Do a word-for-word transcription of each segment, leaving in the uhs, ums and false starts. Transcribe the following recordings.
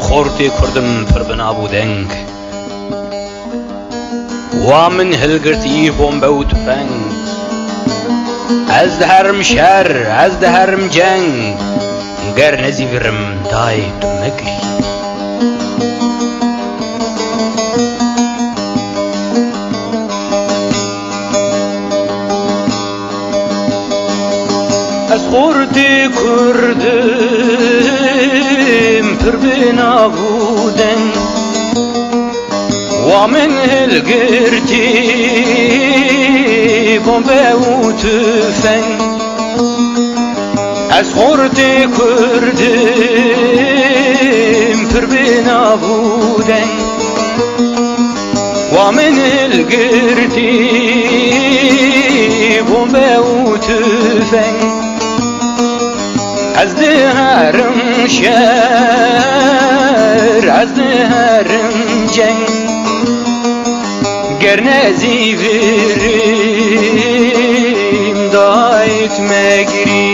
Xortê Kurdim pir bi nav û deng. Wa min hilgirtî bombe û tufeng. Ez diherim şer, ez diherim ceng. Ger nezîvirim dayê tu me girî. Ez xortê Kurdim pir bi nav û deng. Wa min hilgirtî bombe û tufeng. Ez xortê Kurdim pir bi nav û deng. Wa min hilgirtî bombe û tufeng. Ez diherim şer, ez diherim ceng. Ger nezîvirim dayê tu me girî.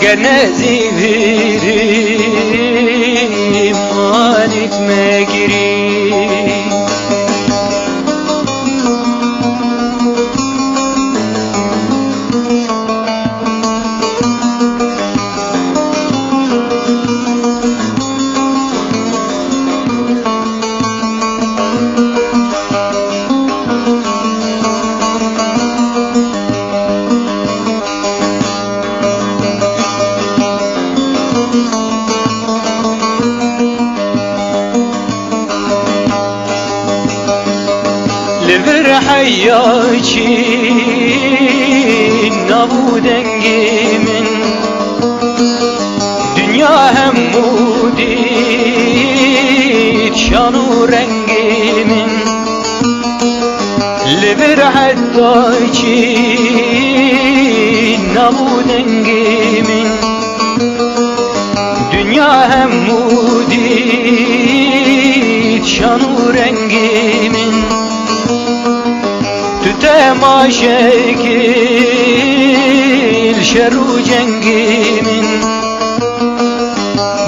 Ger nezîvirim anî tu me girî. Li vir heya çî nav û dengê min. Dinya hemû dît şan û rengê min. Li vir heta çî nav û dengê min. Dinya hemû dît şan û rengê min. Tu temaşe kir şer û cengê min.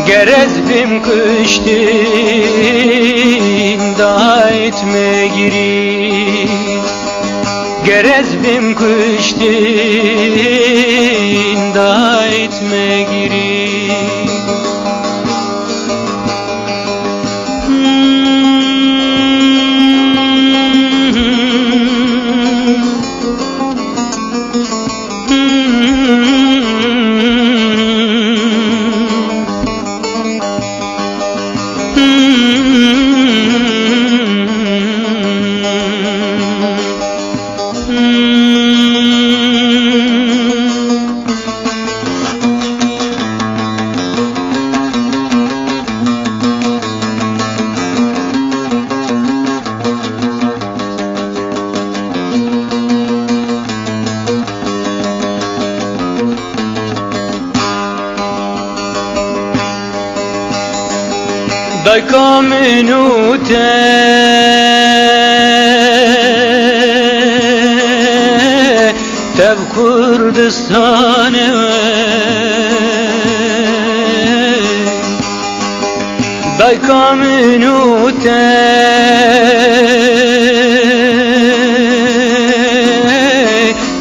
Ger ez bim kuştin dayê tu me girî. Ger ez bim kuştin dayê tu me girî. Dayka min û te tev Kurdistanê we. Dayka min û te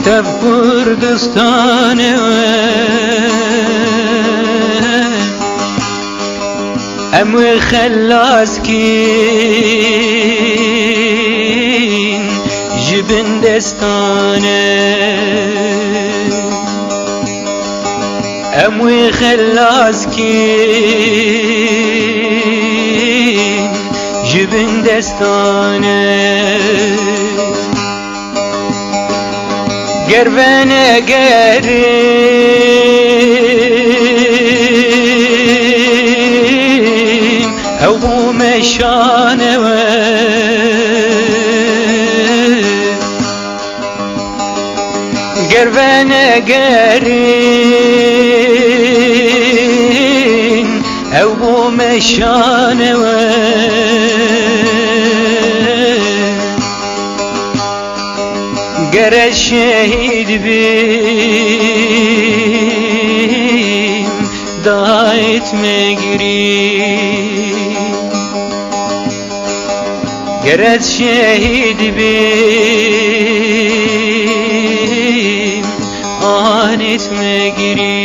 tev Kurdistanê we. Em wê xelas kîn ji bin destanê. Em wê xelas kîn ji bin destanê. Ger venegerin ew bû meşane we. Ger venegerin ew bû meşane we. Ger ez şehîd bîm, Dayet me girî. Ger ez şehîd bîm, anêt me girî.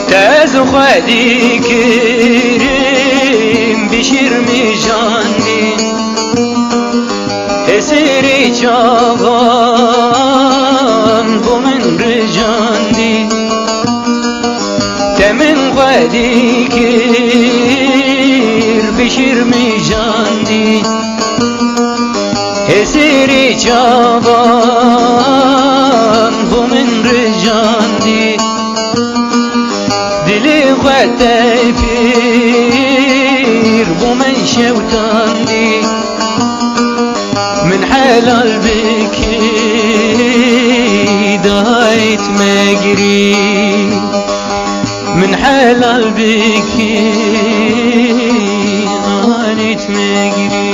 Te ez xwedî kirim bi şîrmîjandî. Hêsirî çavan bo min rijandî. Te min xwedî kir bi şîrmîjandî. Hêsirî çavan bo min rijandî. Dilê xwe te pîr bo min şewtandî. Min helal bikî, dayet me girî. Min helal bikî, anêt me girî.